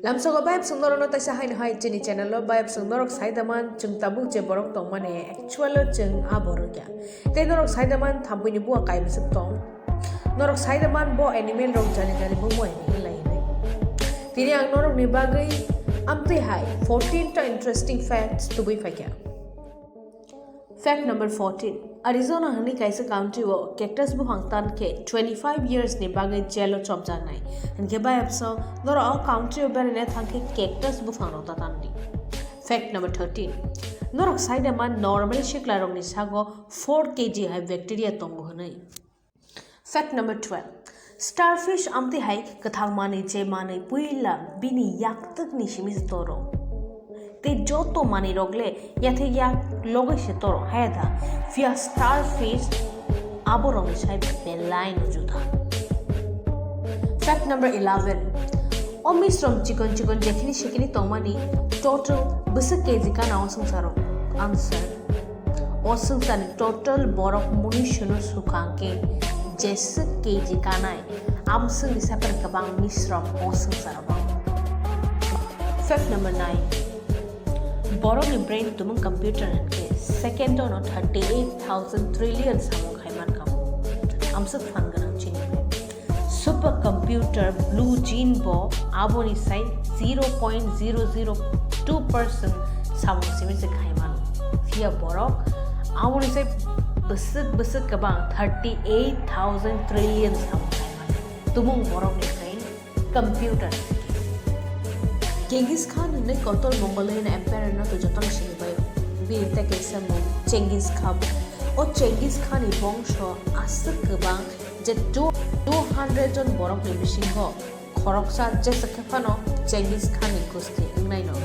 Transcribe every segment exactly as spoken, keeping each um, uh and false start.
Lamsogo bayapswng norokno taisa haino hai chini channel o bayapswng norok saidaman chwng tabuk je borok tongmani actual o chwng a borok ya. Tei norok saidaman thampuini bua kaibwswk tong. Norok saidaman bo animal rok jani jani bumung hinwi lai hinwi. Tini ang norokni bagwi amtwi hai fourteen ta interesting facts tubui phaikha. Fact number fourteen. Arizona hwnwi kaisa country o cactus buphang tan khe twenty-five years ni bagwi jail o chopjaknai. Hinkhe bayapswng norok o country o beraina thang khe cactus buphang rok ta tan di. Fact number thirteen. Norok saidaman normal sikla rokni sago four K G hai bacteria tongo hwnwi. Fact number twelve. Starfish amtwi hai kwthang manwi je manwi puila bini yaktwkni simi se toro. Tei joto manwi rok le yathek yak logoi se toro haya da. Phiya starfish abo rokni sai belai no juda. Fact number eleven. O misrom chikon chikon jekhini sikini tongmani total bwswk K G kana o swngcharo? Answer. O swngcharni total borok munuisuno swkang khe jeswk K G kanai, amswkni saper kwbang misrom o swngcharo bo. Fact number nine. Borokni brain tumung computer hinkhe second-o no thirty eight thousand trillion samung khai mankha. Amswk phan gwnang chini brain. Super computer Blue Gene bo aboni sai zero point zero zero two percent samung simi se khai mano. Phiya borok aboni sai bwswk bwswk kwbang thirty eight thousand trillion samung khai mano. Tumung borokni brain computer. Genghis Khan hwnwi kotor Mongoloian emperor no twi jotono sinibaio. Bini tei kaisa mung Genghis Khan. O Genghis Khan ni bongso aswk kwbang je two hundred jon borokni bisingo khoroksa jesa khe phano Genghis Khan ni gusti wngnai no.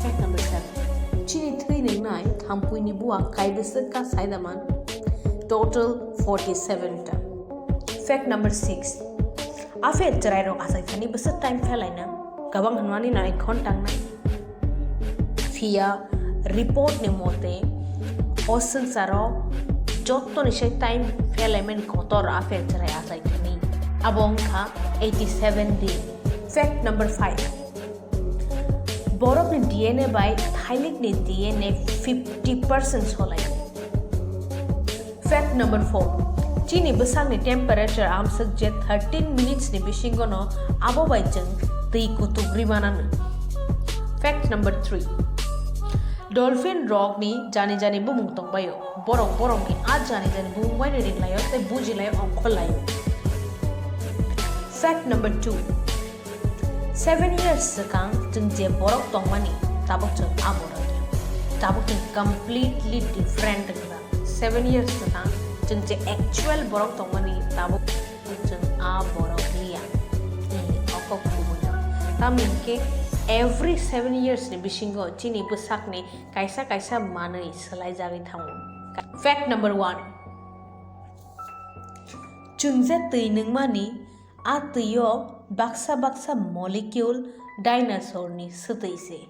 Fact number seven. Chini thwi nwngnai thampuini bua kaibwswk ka saidaman? Total forty seven ta. Fact number six. Apher chwrairok achai thani bwswk time phelaina? Kwbang hwnmani nai khon tangnai. Phiya report ni mote o swngcharo jotoni se time phelaimani kotor apher chwrai achai thani. Abo wngkha eighty seven din. Fact number five. Borokni D N A bai thailikni D N A fifty percent solai. Fact number four. Chini bwsakni temperature amswk je thirteen minutes ni bisingo no abo bai chwng twi kutuk ri manani. Fact number three. Dolphin rokni jani jani bumung tongbaio. Borok borokni a jani jani bumung bai ringlaio tei bujilaio ongkhorlaio. Fact number two. Seven years swkang chwng je borok tongmani, tabuk chwng a borok ya. Tabuk chwng completely different wngkha. Seven years swkang chwng je actual borok tongmani, tabuk chwng a borok liya. Ni okok kubui no. Tamni hwnkhe every seven years ni bisingo chini bwsakni kaisa kaisa manwi swlaijagwi thango. Fact number one. Chwng je twi nungmani, a twio baksa baksa molecule dinosaur ni swtwi se.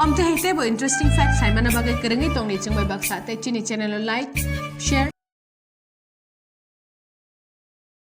Amtwi hai teibo interesting fact saimana bagwi kwrwngwi tongni chwng bai baksa tei chini channel o like, share,